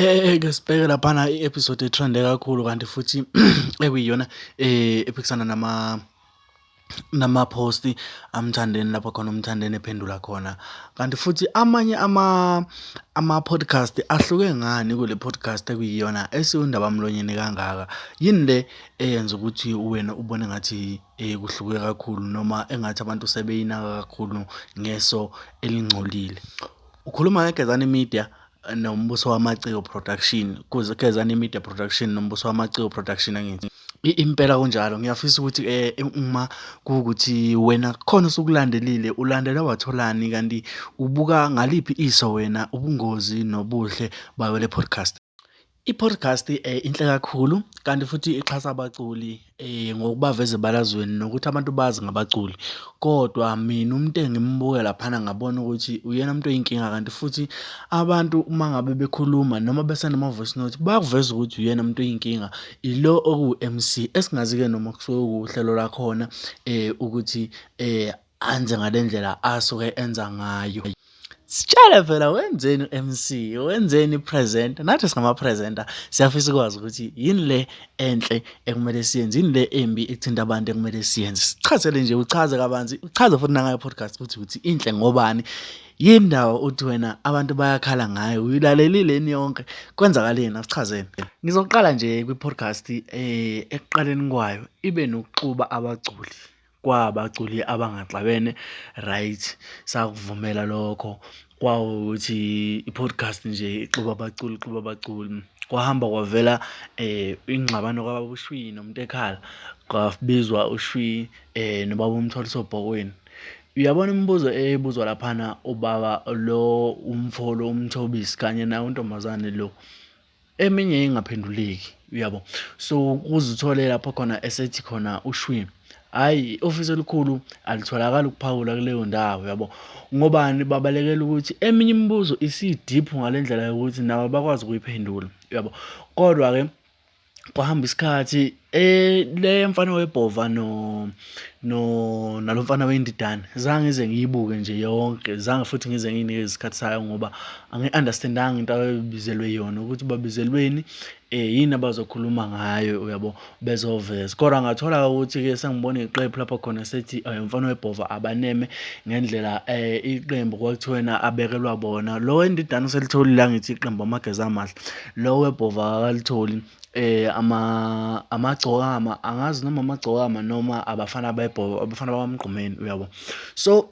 Ke sibheke laphana i-episode e-trend-e kakhulu kanti futhi ekuyiyona ephikisana nama-post aMthandeni lapho khona uMthandeni ephendula khona. Kanti futhi amanye ama-podcast ahluke ngani kule podcast ekuyiyona esiwundabamlonyeni kangaka? Yini le eyenza ukuthi wena ubone ngathi kuhluke kakhulu noma engathi abantu sebeyinaka kakhulu ngeso elingcolile? Ukhuluma ngeGezani Media noMbuso Wamaciko Production, kuze Gezani Media Production noMbuso Wamaciko Production angithi. Impela kunjalo, ngiyafisa ukuthi uma kuwukuthi wena khona osukulandelile, ulandele watholani kanti ubuka ngaliphi iso wena ubungozi nobuhle bayo le podcast. I-podcast inhle kakhulu kanti futhi ixhasa abaculi ngokubaveza ebalazweni nokuthi abantu bazi ngabaculi. Kodwa mina umuntu engimbuke laphana ngabona ukuthi uyena muntu oyinkinga kanti futhi abantu uma ngabe bekhuluma noma besenama-voice note bayakuveza ukuthi uyena muntu oyinkinga. Ilo okuwu-M_C esingazi-ke noma kusuke kuwuhlelo lwakhona ukuthi anze ngale ndlela asuke enza ngayo. Sitshele phela wenzeni u-M_C, wenzeni i-presenter? Nathi singama-presenter siyafisa ukwazi ukuthi yini le enhle ekumele siyenze, yini le embi ethinta abantu ekumele siyenze. Sichazele nje uchaze kabanzi, uchaze futhi nangayo i-podcast ukuthi inhle ngobani. Yini ndawo uthi wena abantu bayakhala ngayo, uyilalelile yini yonke? Kwenzakaleni? Asichazele. Ngizoqala nje kwi-podcast ekuqaleni kwayo ibe nokuxuba abaculi. Kwabaculi abangaxabene, right, sakuvumela lokho. Kwawukuthi i-podcast nje ixuba abaculi, ixuba abaculi. Kwahamba kwavela ingxabano kababa uShwi noMntekhala, kwabizwa uShwi nobaba uMthwaliso Bhokweni. Uyabona imibuzo ebuzwa laphana ubaba lo umfo lo uMthobisi kanye naye untombazane lo, eminye ingaphenduleki, uyabo. So kuze uthole lapho khona esethi khona uShwi, hhayi i-ofisi elikhulu alitholakali ukuphawula kuleyo ndawo, uyabo. Ngobani? Babalekela ukuthi eminye imibuzo isi-deep ngale ndlela yokuthi nabo bakwazi ukuyiphendula, uyabo. Kodwa-ke kwahamba isikhathi le mfana webhova no no nalo mfana wendidane zange ngize ngiyibuke nje yonke, zange futhi ngize ngiyinikeze isikhathi sayo ngoba angi-understand-anga into ababebizelwe yona ukuthi babizelweni, yini abazokhuluma ngayo, uyabo, bezoveza. Kodwa ngathola ukuthi-ke sengibona iqephu lapho khona sethi umfana webhova abaneme ngendlela iqembu kwakuthiwena abekelwa bona. Lo wendidane uselitholile angithi iqembu Amageza Amahle, lo webhova akakalitholi. Amagcokama, angazi noma amagcokama noma abafana bebhova, abafana bakwaMgqumeni, uyabo. So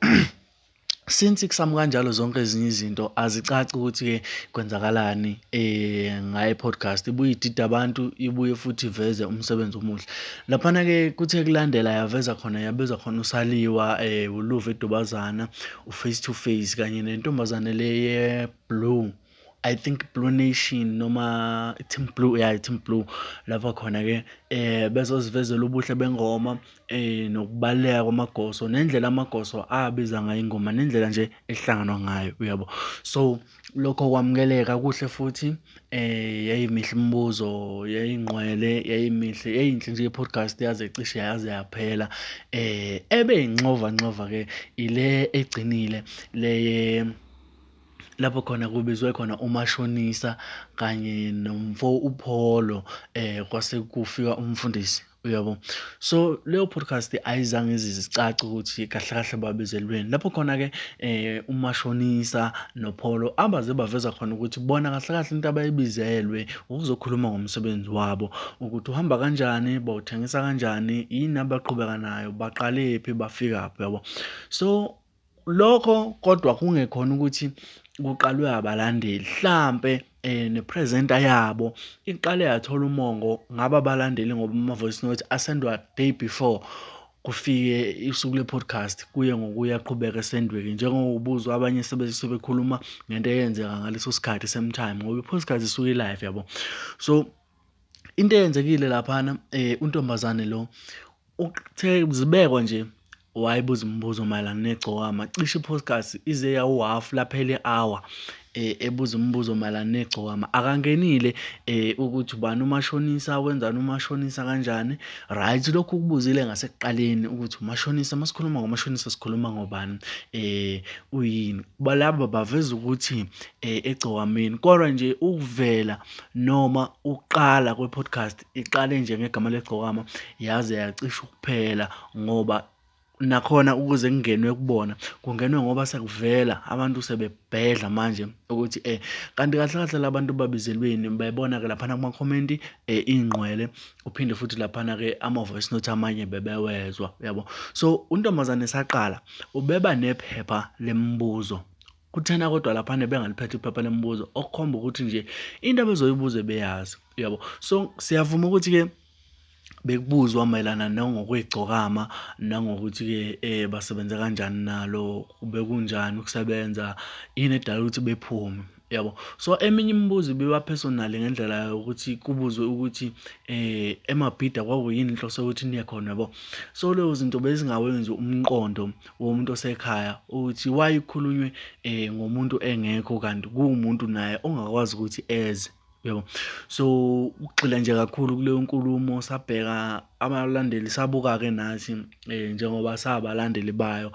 since kusami kanjalo zonke ezinye izinto azicaci ukuthi-ke kwenzakalani ngayo i-podcast, ibuye idide abantu, ibuye futhi iveze umsebenzi omuhle. Laphana-ke kuthe kulandela yaveza khona, yabiza khona uSaliwa, uLuve Dubazana, u-Face to Face kanye nentombazane le ye-Blue, I think Blue Nation noma Team Blue, ya Team Blue. Lapho khona-ke bezozivezela ubuhle bengoma nokubaluleka kwamagoso nendlela amagoso abiza ngayo ingoma nendlela nje ehlanganwa ngayo, uyabo. So lokho kwamukeleka kuhle futhi yayimihle imibuzo, yayingqwele, yayimihle, yayinhle nje i-podcast yaze cishe yaze yaphela. Ebeyinxovanxova-ke ile egcinile le lapho khona kubizwe khona umashonisa kanye nomfo uPholo, kwase kufika umfundisi, uyabo. So leyo podcast ayizange ize icace ukuthi kahle kahle babizelweni. Lapho khona-ke umashonisa noPholo abaze baveza khona ukuthi bona kahle kahle into abayibizelwe ukuzokhuluma ngomsebenzi wabo, ukuthi uhamba kanjani, bawuthengisa kanjani, yini abaqhubeka nayo, baqalephi, bafikaphi, uyabo. So lokho kodwa kungekhona ukuthi kuqalwe abalandeli, hlampe ne-presenter yabo iqale yathola umongo ngaba abalandeli ngoba ama-voice note asendwa day before kufike usuku le-podcast, kuye ngokuya aqhubeke esendwe-ke njengoba ubuzwa abanye sebekhuluma ngento eyenzeka ngaleso sikhathi same time ngoba i-podcast isuke i-live, yabo. So into eyenzekile laphana untombazane lo uthe zibekwa nje wayibuza imibuzo mayelana negcokama, cishe i-podcast ize yawu-half laphela i-hour. ebuza umbuzo mayelana negcokama. Akangenile ukuthi ubani umashonisa, wenzani umashonisa kanjani, right? Lokhu ukubuzile ngasekuqaleni ukuthi umashonisa, masikhuluma ngomashonisa sikhuluma ngobani, uyini. Laba baveza ukuthi egcokameni, kodwa nje ukuvela noma ukuqala kwe-podcast iqale nje ngegama legcokama yaze yacisha ukuphela, ngoba nakhona ukuze kungenwe kubona kungenwe ngoba sekuvela abantu sebebhedla manje ukuthi kanti kahle kahle labantu babizelweni. Bayibona-ke laphana kumakhomenti iy'ngqwele, uphinde futhi laphana-ke ama-voice note amanye bebewezwa, uyabo. So untombazane esaqala ubeba nephepha lemibuzo, kuthena kodwa laphana bengaliphethe iphepha lemibuzo, okukhomba ukuthi nje into abezoyibuza beyazi, uyabo. So siyavuma ukuthi-ke bekubuzwa mayelana nangokwegcokama nangokuthi-ke basebenza kanjani nalo, bekunjani ukusebenza, yini edala ukuthi bephume, yabo. So eminye imibuzo ibiba personal ngendlela yokuthi kubuzwe ukuthi eMabhida kwakuyini inhloso yokuthi niye khona, yabo. So lezo zinto bezingawenzi umqondo womuntu osekhaya ukuthi why kukhulunywe ngomuntu engekho kanti kuwumuntu naye ongakwazi ukuthi eze, yabo. So ukugxila nje kakhulu kuleyo nkulumo, sabheka abalandeli, sabuka-ke nathi njengoba sabalandeli bayo,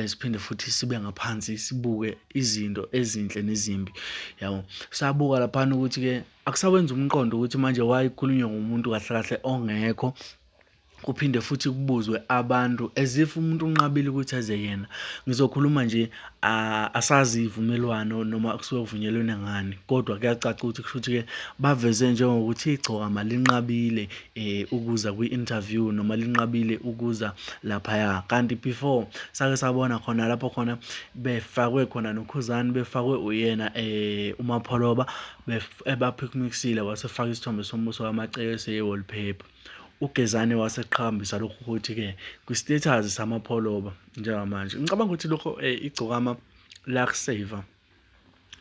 siphinde futhi sibe ngaphansi sibuke izinto ezinhle nezimbi, yabo. Sabuka laphana ukuthi-ke akusawenzi umqondo ukuthi manje why kukhulunywe ngomuntu kahle kahle ongekho, kuphinde futhi kubuzwe abantu as if umuntu unqabile ukuthi eze yena. Ngizokhuluma nje asazi ivumelwano noma kusuke kuvunyelwene ngani, kodwa kuyacaca ukuthi kusho ukuthi-ke baveze njengokuthi igcokama linqabile ukuza kwi-interview noma linqabile ukuza laphaya. Kanti before sake sabona khona lapho khona befakwe khona noKhuzani, befakwe uyena uMapholoba, ebaphikmixile wasefaka isithombe sombuso wamaceke seye-wallpaper. UGezani waseqhakambisa lokhu ukuthi-ke kwi-status samapholoba njengamanje. Ngicabanga ukuthi lokho igcokama lakuseva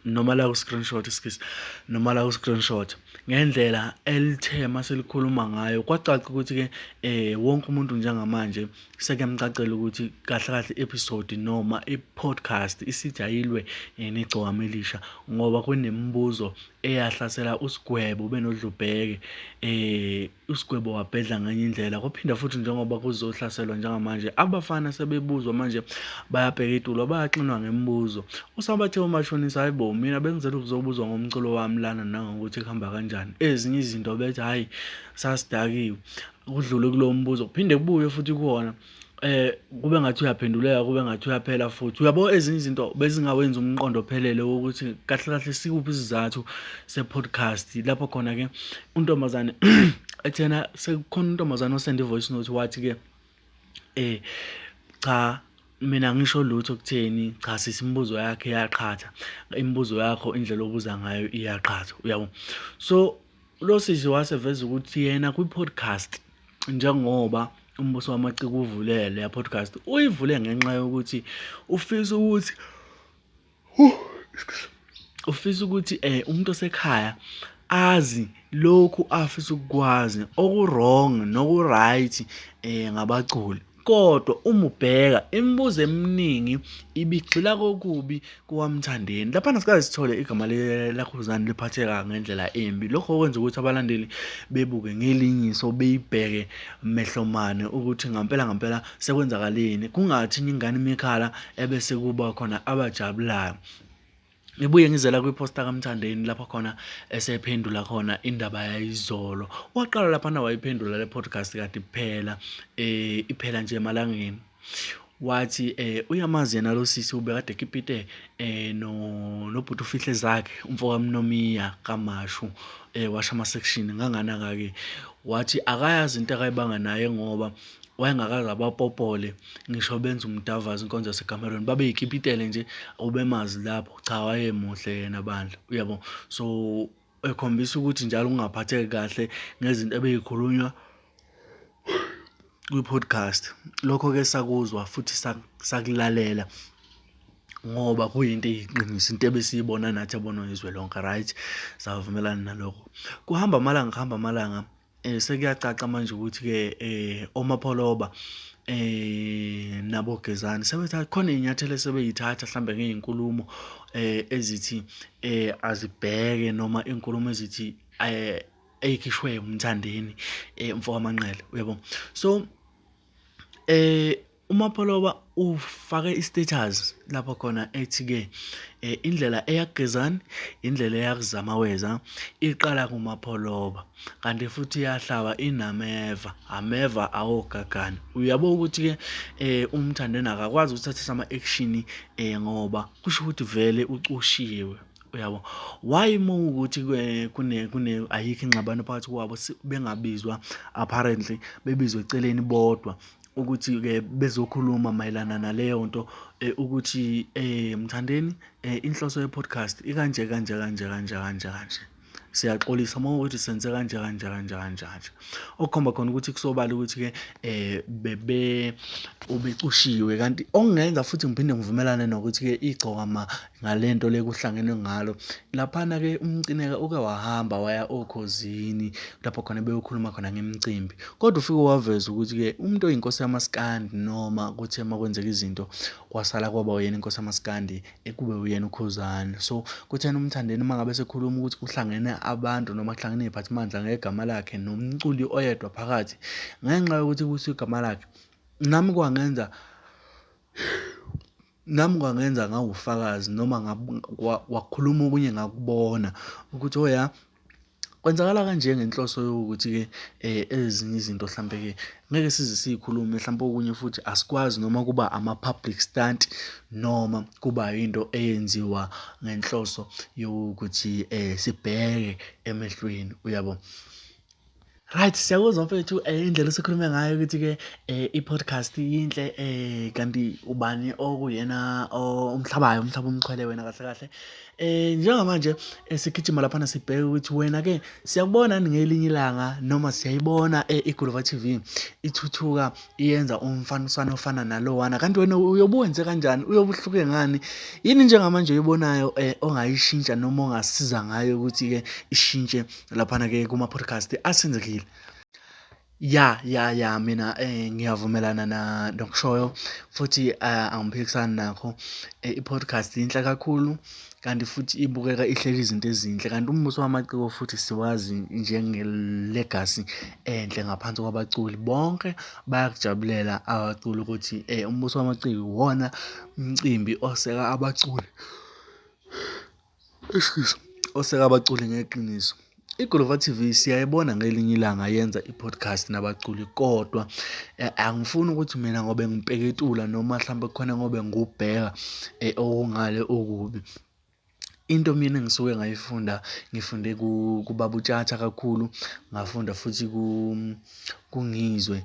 noma la ku-screenshot, excuse, noma la ku-screenshot ngendlela elithe maselikhuluma ngayo, kwacaca ukuthi-ke wonke umuntu njengamanje sekuyamcacela ukuthi kahle kahle i-episode noma i-podcast isijayilwe negcokama elisha, ngoba kunemibuzo eyahlasela uSigwebo benoDlubheke. USigwebo wabhedla ngenye indlela, kwaphinda futhi njengoba kuzohlaselwa njengamanje abafana sebebuzwa manje, bayabheka itulo, bayaxinwa ngemibuzo. Usabathe umashonisa, hayi bo, mina bengizela ukuzobuzwa ngomculo wami lana nangokuthi kuhamba kanjani, ezinye izinto bethi hhayi sasidakiwe. Kudlule kulowo mbuzo, kuphinde kubuye futhi kuwona kube ngathi uyaphenduleka, kube ngathi uyaphela futhi, uyabo. Ezinye izinto bezingawenzi umqondo ophelele wokuthi kahle kahle sikuphi isizathu se-podcast. Lapho khona-ke untombazane ethena sekukhona untombazane osenda i-voice note wathi-ke cha mina ngisho lutho kutheni, cha sisi imibuzo yakhe iyaqhatha, imibuzo yakho indlela obuza ngayo iyaqhatha, uyabo. So lo sisi waseveza ukuthi yena kwi-podcast njengoba umbuso wamaciko uvule leya podcast, uyivule ngenxa yokuthi ufisa ukuthi umuntu osekhaya azi lokhu afisa ukukwazi, oku-wrong noku-right ngabaculi. Kodwa uma ubheka imibuzo eminingi ibigxila kokubi kukaMthandeni. Laphana sikaze sithole igama laKhuzani liphatheka ngendlela embi. Lokho kwenza ukuthi abalandeli bebuke ngelinye iso, beyibheke mehlo mane ukuthi ngampela ngampela sekwenzakaleni. Kungathi ingane imikhala ebese kuba khona abajabulayo. Ngibuye ngizela kwiposta kaMthandeni lapho khona esephendula khona indaba yayizolo. Waqala laphana wayiphendula le podcast kade iphela, iphela nje emalangeni. Wathi uyamazi yena lo sisi, ubekade ekipite nobhuti ufihle zakhe umfo kaMnomiya kaMashu, washa ama-section nganganaka-ke. Wathi akayazi into akayibanga naye ngoba wayengakaze abapopole ngisho benza umdavazo inkonzo yasekamerweni, babeyikipitele nje ubemazi lapho. Cha wayemuhle yena bandla, uyabo. So ekhombisa ukuthi njalo ungaphatheki kahle ngezinto ebeyikhulunywa kwi-podcast. Lokho-ke sakuzwa futhi sakulalela ngoba kuyinto eyiqiniso, into ebesiyibona nathi ebonwa izwe lonke, right? Savumelana nalokho. Kuhamba amalanga, kuhamba amalanga, Sekuyacaca manje ukuthi-ke oMapholoba naboGezani sebethatha khona iy'nyathelo esebey'thatha hlambe ngey'nkulumo ezithi azibheke noma iy'nkulumo ezithi ey'khishwe uMthandeni mfokaManqele, uyabo? So uMapholoba ufake i-status lapho khona ethi-ke indlela eya kuGezani, indlela eya kuZamaweza iqala kuMapholoba kanti futhi iyahlaba inameva, ameva awogagane. Uyabo ukuthi-ke uMthandeni akakwazi ukuthi athathe ama-action ngoba kusho ukuthi vele ucushiwe, uyabo. Why uma kuwukuthi kune ayikho ingxabano phakathi kwabo bengabizwa apparently bebizwe eceleni bodwa ukuthi-ke bezokhuluma mayelana naleyo nto ukuthi Mthandeni inhloso ye-podcast ikanje kanje kanje kanje kanje kanje. Siyaxolisa uma kuwukuthi senze kanje kanje kanje kanje kanje. Okukhomba khona ukuthi kusobala ukuthi-ke bebe ubecushiwe kanti okungenza futhi ngiphinde ngivumelane nokuthi-ke igcokama ngale nto le kuhlangenwe ngalo. Laphana-ke uMcineka uke wahamba waya oKhozini lapho khona beyokhuluma khona ngemicimbi. Kodwa ufike waveza ukuthi-ke umuntu oyinkosi yamaskandi noma kuthe uma kwenzeka izinto kwasala kwaba uyena inkosi yamaskandi kube uyena uKhuzani. So kuthena uMthandeni uma ngabe esekhuluma ukuthi kuhlangene abantu noma kuhlangene iy'phathimandla ngegama lakhe nomculi oyedwa phakathi ngenxa yokuthi kusuke igama lakhe, nami kwangenza nami kwangenza ngawufakazi noma wakhuluma okunye ngakubona ukuthi oh ya kwenzakala kanje ngenhloso yokuthi-ke ezinye izinto hlampe-ke ngeke size siyikhulume hlampe okunye futhi asikwazi noma kuba ama-public stunt noma kuba yinto eyenziwa ngenhloso yokuthi sibheke emehlweni, uyabo. Right, siyakuzwa mfethu indlela esikhulume ngayo ukuthi-ke i-podcast yinhle kanti ubani okuyena omhlabayo umhlaba umxhwele wena kahle kahle. Njengamanje sigijima laphana sibheke ukuthi wena-ke siyakubona yini ngelinye ilanga noma siyayibona iGuluva T_V ithuthuka iyenza umfaniswano ofana nalowana kanti wena uyobe uwenze kanjani, uyobe uhluke ngani? Yini njengamanje oyibonayo ongayishintsha noma ongasiza ngayo ukuthi-ke ishintshe laphana-ke kuma-podcast asenzekile? Ya ya ya mina ngiyavumelana nokushoyo futhi angiphikisani nakho. I-podcast yinhle kakhulu kanti futhi ibukeka ihleli izinto ezinhle kanti uMbuso Wamaciko futhi siwazi njenge-legacy enhle ngaphansi kwabaculi. Bonke bayakujabulela abaculi ukuthi uMbuso Wamaciko iwona mcimbi oseka abaculi. Excuse, oseka abaculi ngeqiniso. IGuluva T_V siyayibona ngelinye ilanga yenza i-podcast nabaculi kodwa angifuni ukuthi mina ngobe ngipeketula noma hlampe kukhona ngobe ngikubheka okungale okubi. Into mina engisuke ngayifunda ngifunde kubaba uTshatha kakhulu, ngafunda futhi kuNgizwe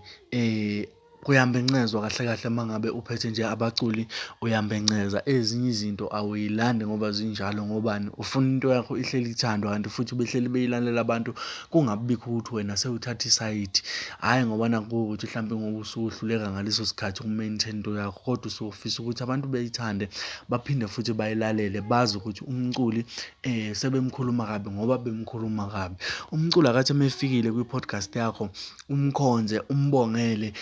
Kuyambencezwa kahle kahle uma ngabe uphethe nje abaculi uyambenceza. Ezinye izinto awuyilandi ngoba zinjalo ngobani? Ufuna into yakho ihleli ithandwa kanti futhi behleli beyilalela abantu kungabibikho ukuthi wena sewuthatha isayidi. Hhayi ngoba nakhu kuwukuthi hlampe ngoba usuke uhluleka ngaleso sikhathi uku-maintain into yakho kodwa usuke ufisa ukuthi abantu beyithande baphinde futhi bayilalele bazi ukuthi umculi sebemkhuluma kabi ngoba bemkhuluma kabi. Umculi akathi uma efikile kwi-podcast yakho umkhonze umbongele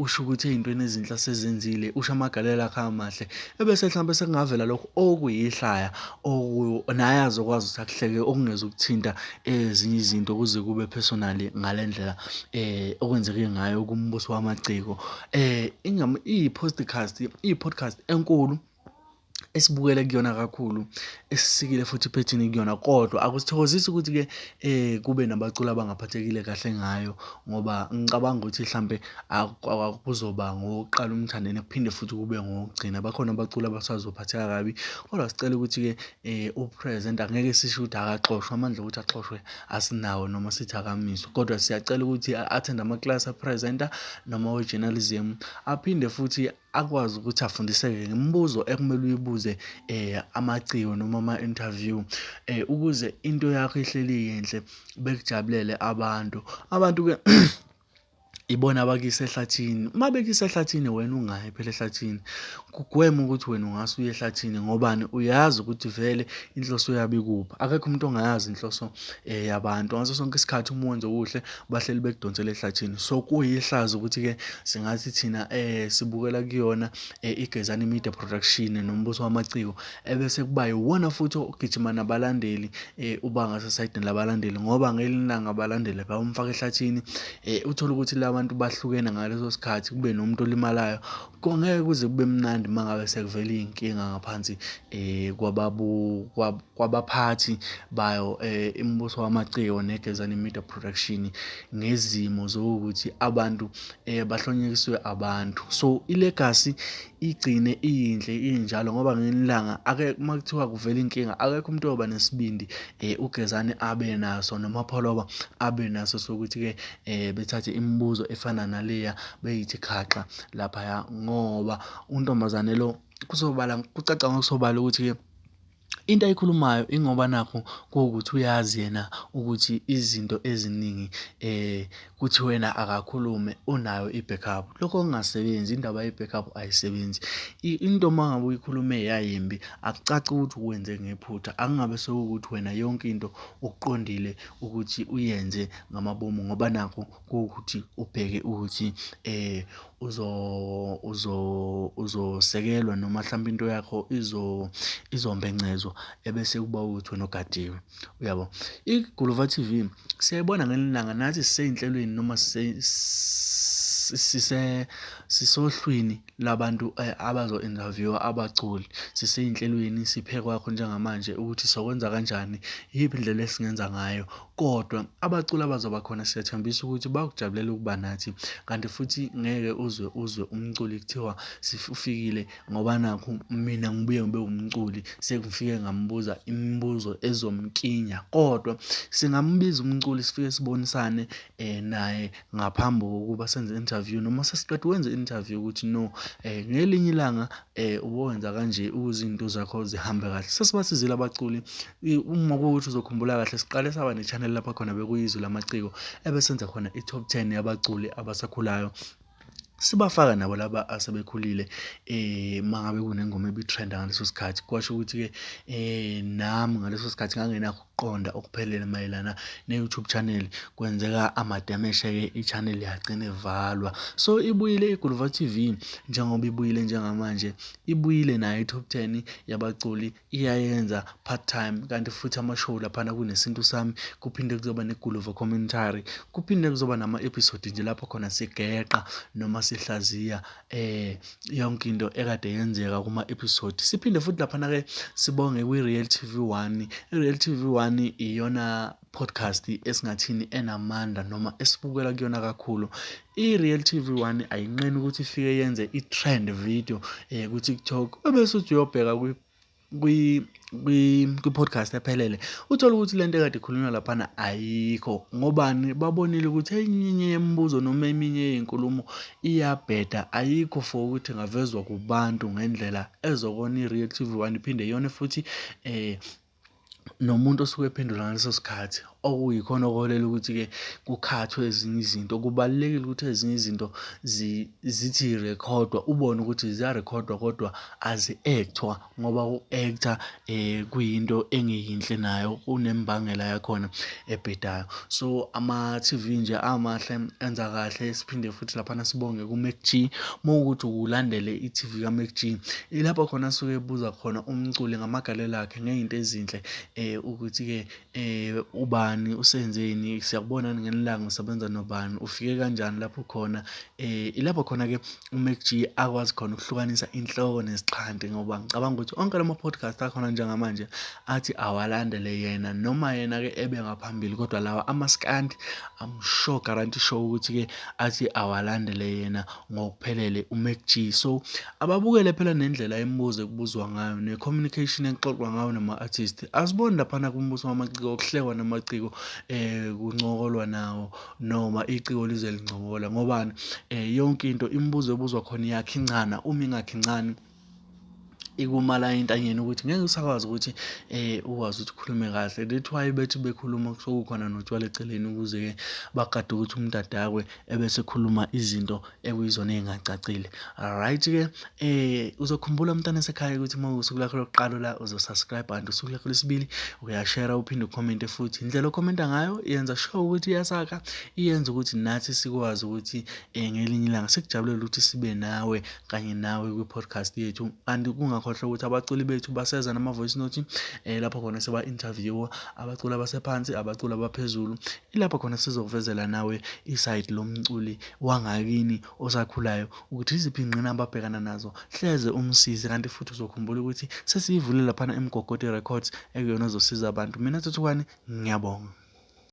usho ukuthi ey'ntweni ezinhle asezenzile usho amagalelo akhe amahle ebese hlampe sekungavela lokhu okuyihlaya naye azokwazi ukuthi akuhleke okungezukuthinta ezinye izinto kuze kube personally ngale ndlela okwenzeke ngayo kuMbuso Wamaciko. Iyi-podcast iyi-podcast enkulu esibukele kuyona kakhulu, esisikile futhi iphethini kuyona kodwa akusithokozisi ukuthi-ke kube nabaculi abangaphathekile kahle ngayo ngoba ngicabanga ukuthi hlampe kuzoba ngowokuqala uMthandeni kuphinde futhi kube ngowokugcina. Bakhona abaculi abasazophatheka kabi kodwa sicela ukuthi-ke u-presenter ngeke sisho ukuthi akaxoshwe, amandla okuthi axoshwe asinawo noma sithi akamiswe kodwa siyacela ukuthi a-attend-e ama-class a-presenter noma we-journalism aphinde futhi akwazi ukuthi afundiseke ngemibuzo ekumele uyibuze amaciko noma ama-interview ukuze into yakho ihleli iyinhle bekujabulele abantu. Abantu-ke Ibona abakuyisa ehlathini. Uma bekuyisa ehlathini wena ungayi phela ehlathini. Kugweme ukuthi wena ungase uye ehlathini ngobani? Uyazi ukuthi vele inhloso yabo ikuphi. Akekho umuntu ongayazi inhloso yabantu. Ngaso sonke isikhathi uma wenza okuhle bahleli bekudonsela ehlathini. So kuyihlazo ukuthi-ke singathi thina sibukela kuyona iGezani Media Production noMbuso Wamaciko ebese kuba yiwona futhi ogijima nabalandeli uba ngasesayidini labalandeli ngoba ngelinye ilanga abalandeli bayomfaka ehlathini uthole ukuthi la bantu bahlukene ngaleso sikhathi kube nomuntu olimalayo. Ngeke kuze kube mnandi uma ngabe sekuvela iy'nkinga ngaphansi kwabaphathi bayo imibuso wamaciko neGezani Media Production ngezimo zokuthi abantu bahlonyekiswe abantu. So i-legacy igcine iyinhle injalo ngoba ngelinye ilanga ake uma kuthiwa kuvela inkinga akekho umuntu oyoba nesibindi uGezani abe naso noma Pholoba abe naso sokuthi-ke bethathe imibuzo efana naleya beyithi khaxa laphaya ngoba untombazane lo kusobala kucaca ngokusobala ukuthi-ke into ayikhulumayo ingoba nakhu kuwukuthi uyazi yena ukuthi izinto eziningi kuthi wena akakhulume unayo i-backup. Lokho okungasebenzi, indaba ye-backup ayisebenzi. Into uma ngabe uyikhulume yayimbi akucaci ukuthi ukwenze ngephutha, akungabe sekuwukuthi wena yonke into ukuqondile ukuthi uyenze ngamabomu ngoba nakhu kuwukuthi ubheke ukuthi uzosekelwa noma hlampe into yakho izombencezwa ebese kuba ukuthi wena ogadiwe, uyabo. IGuluva T_V siyayibona ngelinye ilanga nathi sisey'nhlelweni noma sisohlwini labantu abazo-interview-wa abaculi. Sisey'nhlelweni siphekwakho njengamanje ukuthi sokwenza kanjani, iyiphi indlela esingenza ngayo. Kodwa abaculi abazoba khona siyathembisa ukuthi bayokujabulela ukuba nathi, kanti futhi ngeke uzwe uzwe umculi kuthiwa ufikile ngoba nakhu mina ngibuye ngibe umculi sengifike ngambuza imibuzo ezomkinya. Kodwa singambiza umculi sifike sibonisane naye ngaphambi kokuba senze i-interview noma sesiqeda ukwenza i-interview ukuthi no ngelinye ilanga ubowenza kanje ukuze izinto zakho zihambe kahle. Sesibasizile abaculi uma kuwukuthi uzokhumbula kahle siqale saba ne-channel lapha khona bekuyizwi lamaciko ebesenza khona i-top 10 yabaculi abasakhulayo sibafaka nabo laba asebekhulile uma ngabe kunengoma ebi-trend-a ngaleso sikhathi. Kwasho ukuthi-ke nami ngaleso sikhathi nganginakho ukuqonda okuphelele mayelana ne-YouTube channel. Kwenzeka amademeshe-ke i-channel yagcina ivalwa. So ibuyile iGuluva T_V njengoba ibuyile njengamanje, ibuyile nayo i-top ten yabaculi iyayenza part time kanti futhi ama-show laphana kunesintu sami kuphinde kuzoba neguluva commentary kuphinde kuzoba nama-episode nje lapho khona sigeqa noma sihlaziya yonke into ekade yenzeka kuma-episode. Siphinde futhi laphana-ke sibonge kwi-Real T_V One. I-Real T_V One iyona podcast esingathini enamandla noma esibukela kuyona kakhulu. I-Real T_V One ayinqeni ukuthi ifike yenze i-trend video ku-TikTok ebese uthi uyobheka kwi-podcast ephelele uthole ukuthi lento ekade ikhulunywa laphana ayikho. Ngobani? Babonile ukuthi eminye yemibuzo noma eminye yey'nkulumo iyabheda, ayikho for ukuthi ingavezwa kubantu ngendlela ezokona i-Real T_V One iphinde yone futhi nomuntu osuke ephendula ngaleso sikhathi okuyikhona okuholela ukuthi-ke kukhathwe ezinye izinto. Kubalulekile ukuthi ezinye izinto zithi rekhodwa ubone ukuthi ziyarekhodwa kodwa azi-act-wa ngoba uku-act-a kuyinto engeyinhle nayo kunembangela yakhona ebhedayo. So ama-T_V nje amahle enza kahle siphinde futhi laphana sibonge ku-Mac G. Uma kuwukuthi ulandele i-T_V ka-Mac G ilapho khona asuke ebuza khona umculi ngamagalelo akhe ngey'nto ezinhle ukuthi-ke ubani usenzeni, siyakubona ngelinye ilanga usebenza nobani, ufike kanjani lapho ukhona. Ilapho khona-ke uMac G akwazi khona ukuhlukanisa inhloko nesixhanti ngoba ngicabanga ukuthi onke lama-podcast akhona njengamanje athi awalandele yena noma yena-ke ebe ngaphambili kodwa lawa amaskandi I'm sure guarantee sure ukuthi-ke athi awalandele yena ngokuphelele uMac G. So ababukele phela nendlela imibuzo ekubuzwa ngayo ne-communication exoxwa ngayo nama-artist. Asiboni laphana kumbuso wamaciko kuhlekwa namaciko kuncokolwa nawo noma iciko lize lincokola ngobani yonke into imibuzo ebuzwa khona iyakhincana uma ingakhincani. Ikumala entanyeni ukuthi ngeke usakwazi ukuthi ukwazi ukuthi ukhulume kahle. That's why bethi bekhuluma kusuke kukhona notshwala eceleni ukuze-ke bagade ukuthi umuntu adakwe ebese ekhuluma izinto ekuyizona ey'ngacacile. Alright-ke uzokhumbula mntana esekhaya ukuthi uma usuku lakho lokuqala la uzo-subscribe kanti usuku lakho lwesibili uyashera uphinde ukhomente futhi. Indlela okhomenta ngayo yenza sure ukuthi iyasakha, iyenza ukuthi nathi sikwazi ukuthi ngelinye ilanga sikujabulele ukuthi sibe nawe kanye nawe kwi-podcast yethu. Kanti kungakhohlwa ukuthi abaculi bethu baseza nama-voice note lapho khona siba-interview-a abaculi abasephansi, abaculi abaphezulu. Ilapho khona sizokuvezela nawe isayidi lomculi wangakini osakhulayo ukuthi yiziphi iy'ngqinamba abhekana nazo, hleze umsize. Kanti futhi uzokhumbula ukuthi sesiyivule laphana eMgogodi Records ekuyona ezosiza abantu. Mina Thuthukani, ngiyabonga.